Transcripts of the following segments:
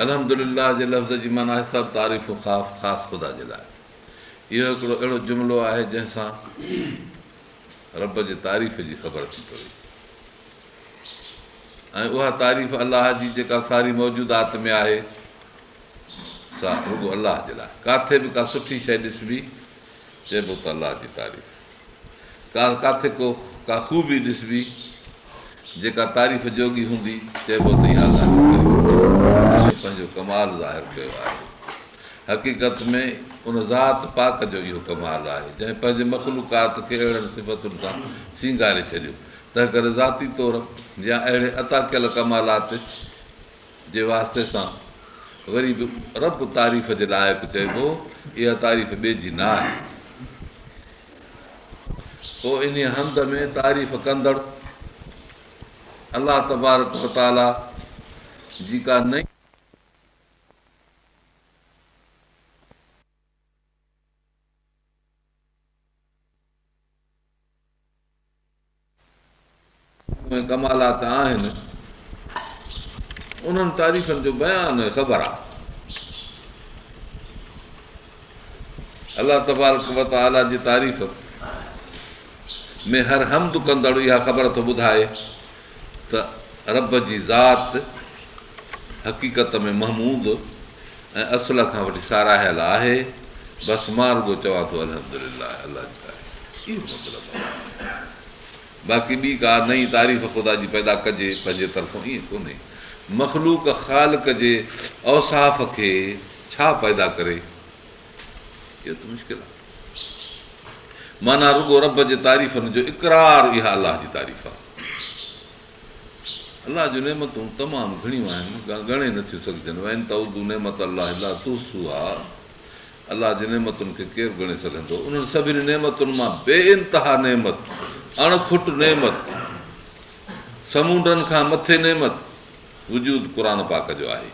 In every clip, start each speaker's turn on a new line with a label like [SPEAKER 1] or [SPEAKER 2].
[SPEAKER 1] الحمد لله جي لفظ جي معنيٰ آهي سڀ تعريفون خاص خاص خدا جي لاء. اهو هڪڙو اهڙو جملو آهي جنهن سان رب جي تعريف جي خبر ٿي پوي ۽ اها تعريف الله جي جيڪا ساري موجودات ۾ آهي سا رڳو الله جي لاء. ڪاٿي به ڪا سٺي شيء ڏسبي چئبو ته الله جي تعريف. ڪا ڪاٿي ڪو ڪا خوبي ڏسبي جيڪا تعريف جوڳي هوندي، چئبو ته اها ڳالهه ڪري پنهنجو ڪمال ظاهر ڪيو آهي. حقيقت ۾ ان ذات پاڪ جو اهو ڪمال آهي، جنهن پنهنجي مخلوقات کي اهڙن صفتن سان سينگاري ڇڏيو. تنهنڪري ذاتي طور يا اهڙي عطا ڪيل ڪمالات جي واسطي سان وري به رب تعريف جي لائق چئبو، اها تعريف ٻئي جي نه آهي. پوء انهيء حمد ۾ تعريف ڪندڙ الله تبارڪ وتعاليٰ جي ڪا نئين. ۽ ڪمالات آهن، انهن تعريفن جو بيان ۽ خبر آهي. الله تبارڪ و تعاليٰ جي تعريف ۾ هر حمد ڪندڙ اها خبر ٿو ٻڌائي ته رب جي ذات حقيقت ۾ محمود ۽ اصل کان وٺي ساراهيل آهي، بس مان رڳو چوان ٿو الحمدلله الله جي تعريف اهو مطلب آهي. باقي ٻي ڪا نئين تعريف خدا جي پيدا ڪجي پنهنجي طرفون ائين ڪونهي. مخلوق خالق جي اوصاف کي ڇا پيدا ڪري؟ اهو ته مشڪل آهي. معنيٰ رڳو رب جي تعريفن جو اقرار اها الله جي تعريف آهي. الله جون نعمتون تمام گهڻيون آهن، ڳڻي نه ٿيون سگهجن، وان تعدوا نعمت الله لا تحصوها الله جي نعمتن کي ڪير ڳڻي سگهندو؟ انهن سڀني نعمتن مان بي انتها نعمت، اڻ کٽ نعمت، سمونڊن کان مٿي نعمت وجود قرآن پاڪ جو آهي،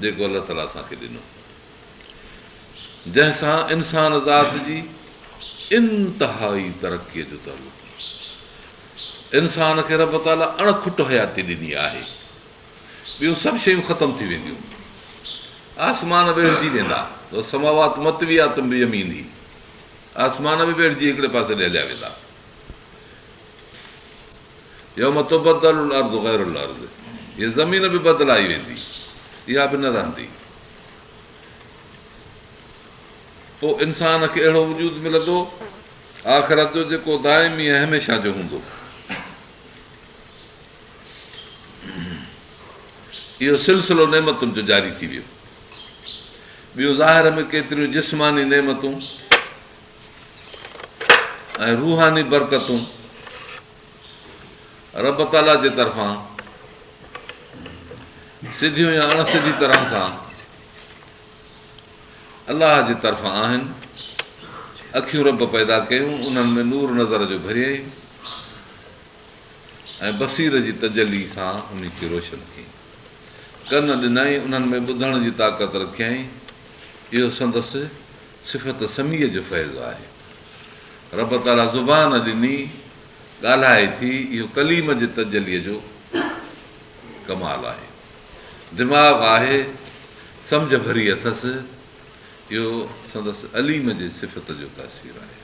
[SPEAKER 1] جيڪو الله تعاليٰ اسان کي ڏنو. جنهن سان انسان ذات جي انتهائي ترقيء جو تعلق آهي. انسان کي رب تعاليٰ اڻ کٽ حياتي ڏني آهي. ٻيون سڀ شيون ختم ٿي وينديون. آسمان ويڙهجي ويندا. والسماوات مطويات بيمينه آسمان به ويڙهجي هڪڙي پاسي ڏي هليا ويندا. يوم تبدل الارض غير الارض هيء زمين به بدلائي ويندي، اها به نه رهندي. پوء انسان کي اهڙو وجود ملندو آخرت جو جيڪو دائمي ۽ هميشه جو هوندو. اهو سلسلو نعمتن جو جاري ٿي ويو. ٻيون ظاهر ۾ ڪيتريون جسماني نعمتون ۽ روحاني برڪتون رب تعاليٰ جي طرفان سڌيون يا اڻ سڌي طرح سان الله جي طرفان آهن. اکيون رب پيدا ڪيون، انهن ۾ نور نظر جو ڀريائين ۽ بصير جي تجلي سان انهي کي روشن ڪيائين. ڪن ڏنائين، انهن ۾ ٻڌڻ جي طاقت رکيائين. اهو سندس صفت سميع جو فيض آهي. رب تعاليٰ زبان ڏني، ڳالهائي ٿي، اهو ڪليم جي تجليء جو ڪمال آهي. دماغ آهي، سمجهه ڀري اٿس، اهو سندس عليم جي صفت جو تاثير آهي.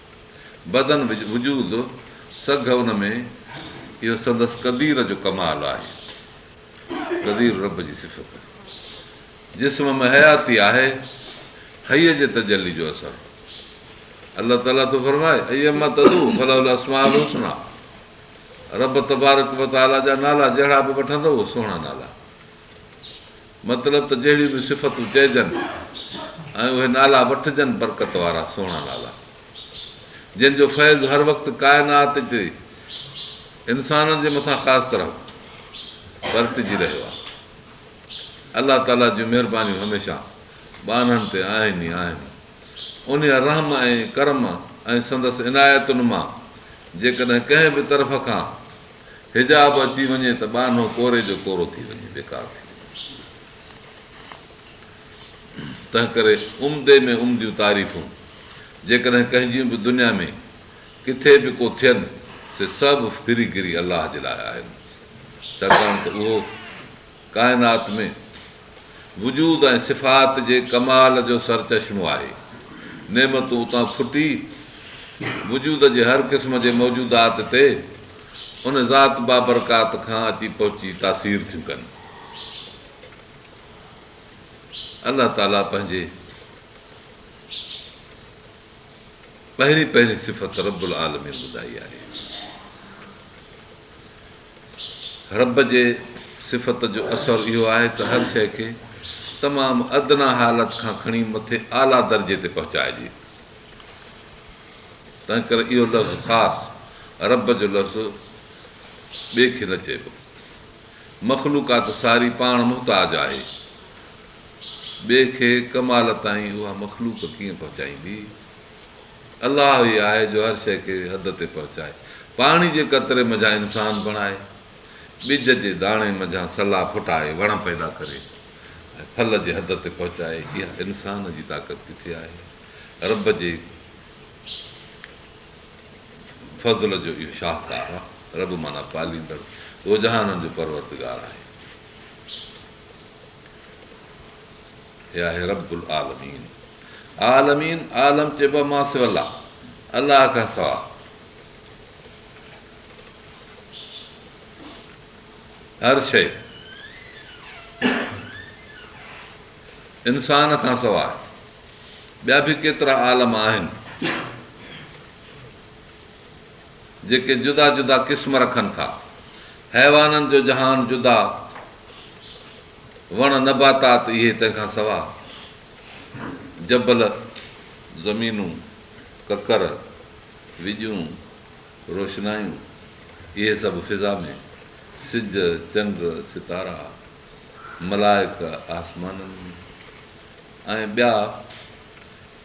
[SPEAKER 1] بدن وجود، سگهه ان ۾، اهو سندس قدير جو ڪمال آهي. قدير رب جي صفت. جسم ۾ حياتي آهي، حي جي تجلي جو اثر. الله تعاليٰ ٿو فرمائي، ايا ما تدعوا فله الاسماء الحسنيٰ رب تبارڪ و تعاليٰ جا نالا جهڙا به وٺندؤ اهي سهڻا نالا. مطلب ته جهڙيون به صفتون چئجن ۽ اهي نالا وٺجن برڪت وارا سهڻا نالا. جن جو فيض هر وقت ڪائنات تي انسانن جي مٿان خاص طرح پرٽجي رهيو آهي. الله تعاليٰ جون مهربانيون هميشه ٻانهن تي آهن ئي آهن. انهيء رحم ۽ ڪرم ۽ سندس عنايتن مان جيڪڏهن ڪنهن به طرف کان حجاب اچي وڃي ته ٻانهو ڪوري جو ڪورو ٿي وڃي، بيڪار ٿي وڃي. تنهنڪري عمدي ۾ عمديون تعريفون جيڪڏهن ڪنهن جون به دنيا ۾ ڪٿي به ڪو ٿين، سي سڀ ڦري گهري الله جي لاء آهن، ڇاڪاڻ ته اهو ڪائنات ۾ وجود ۽ صفات جي ڪمال جو سرچشمو آهي. نعمتون اتان ڦٽي وجود جي هر قسم جي موجودات تي ان ذات بابرڪات کان اچي پهچي تاثير ٿيون ڪن. الله تعاليٰ پنهنجي پهرين پهرين صفت رب العالمين ٻڌائي آهي. رب جي صفت جو اثر اهو آهي ته هر شيء کي تمام ادنيٰ حالت کان کڻي مٿي اعليٰ درجي تي پهچائجي. تنهنڪري اهو لفظ خاص رب جو لفظ ٻئي کي نه چئبو. مخلوقات ساري پاڻ محتاج آهي. ٻئي کي ڪمال تائين اها مخلوق ڪيئن پهچائيندي؟ الله ئي آهي جو هر شيء کي حد تي پهچائي. پاڻي جي قطري منجهان انسان بڻائي، ٻج جي داڻي منجهان سلا ڦٽائي وڻ پيدا ڪري ۽ ڦل جي حد تي پهچائي، اها انسان جي طاقت ڪٿي آهي؟ رب جي فضل جو اهو شاهڪار آهي. رب معنيٰ پاليندڙ، اهو جهانن جو پروردگار آهي. هي آهي رب العالمين. عالمين، عالم چئبو آهي ما سوي الله، الله کان سواء. هر شيء انسان کان سواء ٻيا به ڪيترا عالم آهن جيڪي جدا جدا قسم رکن ٿا. حيوانن جو جهان جدا، وڻ نباتات اهي تنهن کان سواء جبل، زمينون، ڪڪر، وڄون، روشنايون اهي سڀ فضا ۾، سج، چنڊ، ستارا، ملائڪ آسمانن ۾ ۽ ٻيا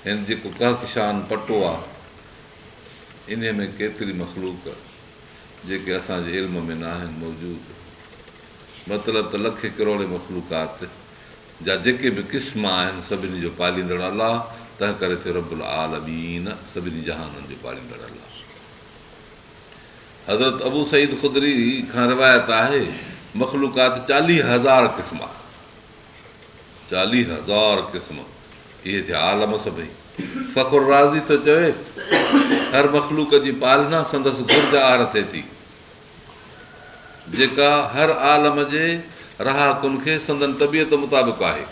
[SPEAKER 1] هن جيڪو ڪهڪشان پٽو آ انهيء ۾ ڪيتري مخلوق جيڪي اسان جي علم ۾ ناهن موجود. مطلب ته لکين ڪروڙين مخلوقات جا جيڪي به قسم آهن سڀني جو پاليندڙ الله، تنهن ڪري ٿيو رب العالمين، سڀني جهانن جو پاليندڙ الله. حضرت ابو سعيد خدري کان روايت آهي، مخلوقات چاليهه هزار قسم آهي. چاليهه هزار قسم، اهي ٿيا عالم سڀئي. فخر رازي ٿو چوي، هر مخلوق جي پالنا سندس گهرج آهر ٿئي ٿي. جيڪا هر عالم جي رهاڪن کي سندن طبيعت مطابق آهي.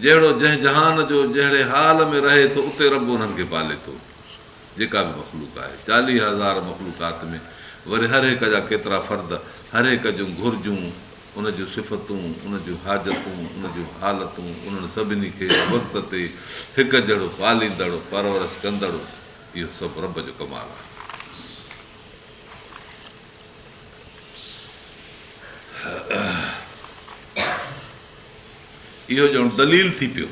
[SPEAKER 1] جهڙو جنهن جهان جو جهڙي حال ۾ رهي ٿو اتي رب انهن کي پالي ٿو. جيڪا به مخلوق آهي. 40 هزار مخلوقات ۾ وري هر هڪ جا ڪيترا فرد، هر هڪ جون گهرجون، ان جون صفتون، ان جون حاجتون، ان جون حالتون، انهن سڀني کي وقت تي هڪ جهڙو پاليندڙ، پرورش ڪندڙ، اهو سڀ رب جو ڪمال آهي. اهو ڄڻ دليل ٿي پيو.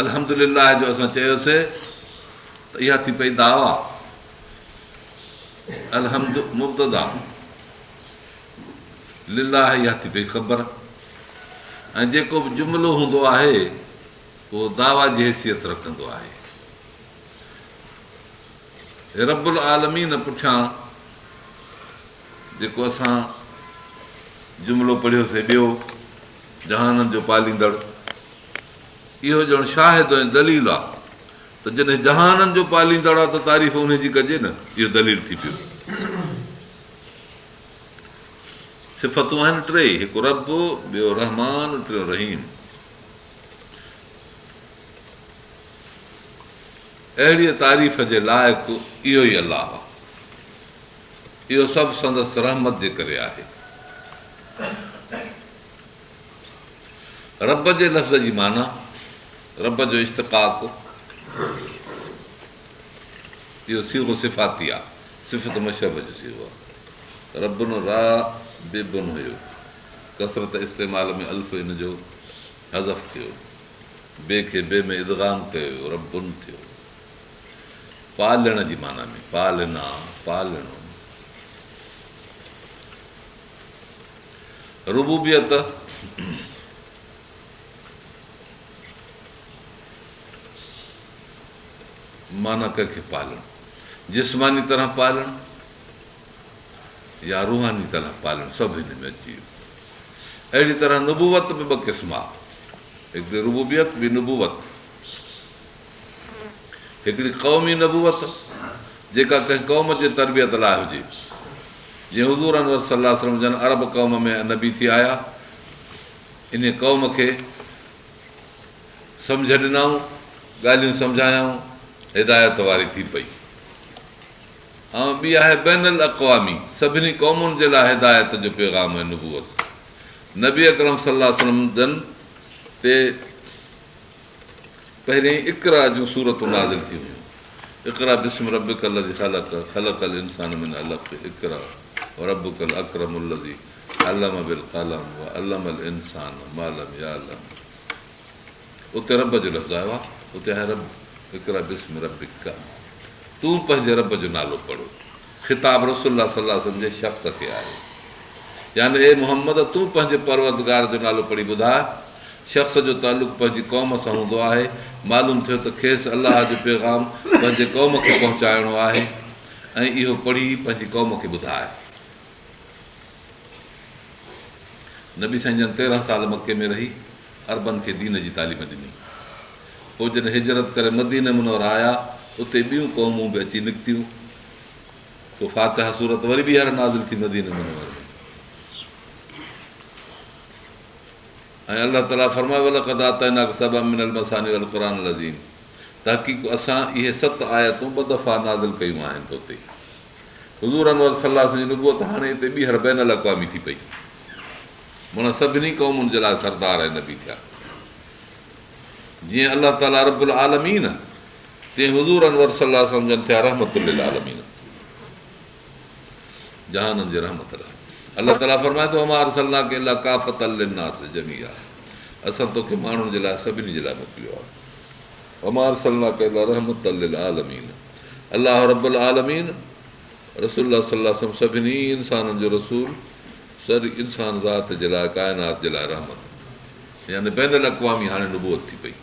[SPEAKER 1] الحمد لله جو اسان چيوسي ته اها ٿي پئي دعويٰ. الحمد مبتدا، لله اها ٿي پئي خبر ۽ جيڪو به جملو هوندو آهي اهو دعويٰ جي حيثيت رکندو آهي. رب العالمين پٺيان جيڪو اسان جملو پڙهيوسي ٻيو جهانن جو پاليندڙ اهو ڄڻ شاهد ۽ دليل آ ته جڏهن جهانن جو پاليندڙ آ ته تعريف انهي جي ڪجي نه اهو دليل ٿي پيو. صفتون آهن ٽي، هڪ رب، ٻيو رحمان، ٽيون رحيم. اهڙيء تعريف جي لائق اهو ئي الله آهي. اهو سڀ سندس رحمت جي ڪري آهي. رب جي لفظ جي معنيٰ، رب جو اشتقاق، اهو صيغو صفاتي آهي، صفت مشبه جو صيغو آهي. ربٌ راببٌ هيو، ڪثرت استعمال ۾ الف ان جو حذف ٿيو. بي کي بي ۾ ادغام ڪيو ويو، ربٌ ٿيو. پالڻ جي معنيٰ ۾ پالنا، پالڻو. ربوبيت معنيٰ ڪنهن کي پالڻ، جسماني طرح پالڻ يا روحاني طرح پالڻ سڀ هن ۾ اچي ويو. اهڙي طرح نبوت به ٻه قسم آ. هڪڙي ربوبيت ٻي نبوت. هڪڙي قومي نبوت جيڪا ڪنهن قوم جي تربيت لاء هجي. جيئن حضور انور صلي الله عليه وسلم جن عرب قوم ۾ نبي ٿي آيا، انهيء قوم کي سمجهه ڏنائون، ڳالهيون سمجهايائون، هدايت واري ٿي پئي. ۽ ٻي آهي بين الاقوامي، سڀني قومن جي لاء هدايت جو پيغام ۽ نبوت. نبي اڪرم صلي الله عليه وسلم جن تي پهريائين اقرا جون سورتون نازل ٿيون هيون. اقرا باسم ربک الذي خلق، خلق الانسان من علق، اقرا وربک الاڪرم الذي علم بالقلم وعلم الانسان ما لم يعلم. اتي رب جو لفظ آيو آهي، اتي آهي رب، اقرا باسم ربک، تون پنهنجي رب جو نالو پڙهه. خطاب رسول الله صلي الله عليه وسلم جي شخص کي آهي. يعني اي محمد! تون پنهنجي پروردگار جو نالو پڙهي ٻڌاء. شخص جو تعلق پنهنجي قوم سان هوندو آهي. معلوم ٿيو ته کيس الله جو پيغام پنهنجي قوم کي پهچائڻو آهي ۽ اهو پڙهي پنهنجي قوم کي ٻڌاء. نبي سائين جن 13 سال مڪي ۾ رهي عربن کي دين جي تعليم ڏني. پوء جڏهن هجرت ڪري مدينه منوره آيا، اتي ٻيون قومون به اچي نڪتيون. پوء فاتحه سورت وري ٻيهر نازل ٿي مدينه منوره ۾. ۽ الله تعاليٰ فرمايو ولقد آتيناڪ سبعا من المثاني والقرآن العظيم تحقيق اسان اهي ست آيتون ٻه دفعا نازل ڪيون آهن تو تي. حضور انور صلي الله عليه وسلم جي نبوت هاڻي اتي ٻيهر بين الاقوامي ٿي پئي. معنيٰ سڀني قومن جي لاء سردار ۽ نبي ٿيا. جيئن الله تعاليٰ رب العالمين، تيئن حضور انور صلي الله عليه وسلم جن ٿيا رحمت للعالمين، جهانن جي رحمت لاء. الله تعاليٰ فرمائي ٿو، وما ارسلناڪ الا کافة للناس جميعا، اسان توکي ماڻهن جي لاء سڀني جي لاء موڪليو آهي. وما ارسلناڪ الا رحمة للعالمين، الله رب العالمين، رسول الله صلي الله عليه وسلم سڀني انسانن جو رسول، سڄي انسان ذات جي لاء ڪائنات جي لاء رحمت يعني بين الاقوامي هاڻي نبوت ٿي پئي.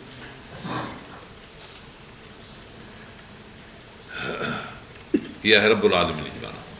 [SPEAKER 1] هي آهي رب العالمين جي معنيٰ.